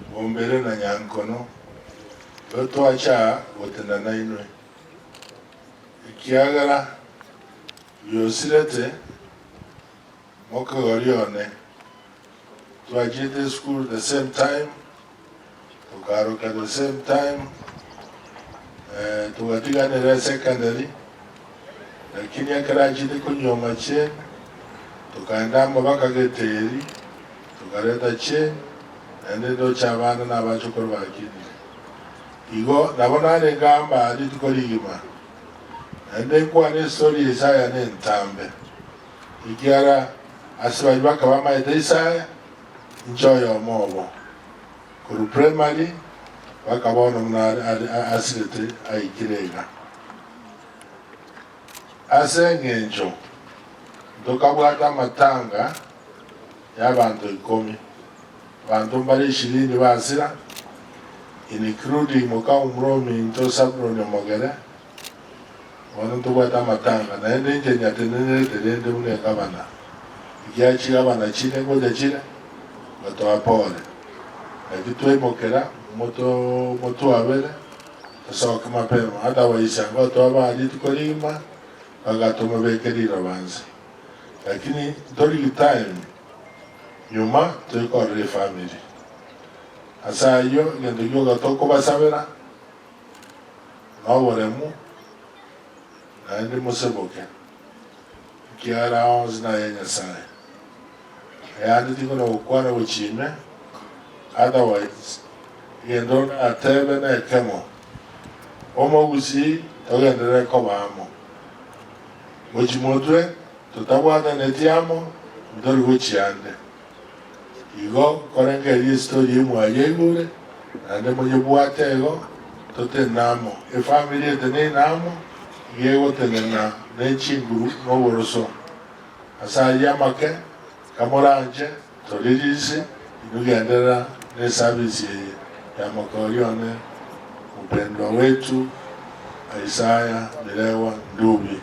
Bombere na Nyankono, igo twacha aa gotenena inwe, ekiagera biosirete mokegori one. Twachiete esukuru the same time, tokaroka the same time, togatiganera esecondary, lakini ekero achiete konyuoma Jane, tokaenda amo baka Geteri, tokareta Jane, naende ndoche abana na abachokoro bakinire. Igo nabo narenge amba rituko rigima, naende nkwane estory ya Isaya nentambe. Ekiagera ase baria bakaba bamaete Isaya, inche oyomo obo, korwa primary mpaka bono buna asirete aikire iga. Ase engencho ntokabwate amatanga y'abanto ikomi, abanto mbare ishirini basira, including moka omura ominto Sabuloni omogere, Bono ntobwate amatanga, naende inche nyatenenerete rende buna egavana, ekiagera chigavana chinde ngocha chire, ngatoa pore. Naki twaimokera moto motwabere, tosoke mapema, otherwise anga otwabaa rituko rigima, mpaka tomobeke riroba nse. Lakini ntorigi time nyuma toikorere efamiri. Ase ayio egento gioka tokobasabera. Noboremu, naende moseboke, ekiagera aya onsi naya Nyasae. Ayande tikona gokwana gochia ime, otherwise egento ndatebe nekemo, omogusii togenderere koba amo. Gochia motwe totabwataneti amo, ntori gochia ande. Igo korengereria estory eye mwayeigure, naende moyebwate igo, totenene amo. Efamiri eteneine amo, iga egotenena ne chinguru na oboroso. Ase ayio amake, kamoranche, toririsi, inwe genderera ne eservice eye ya mokori one, mpendwa wetu Isaiah Mirewa Ndubi.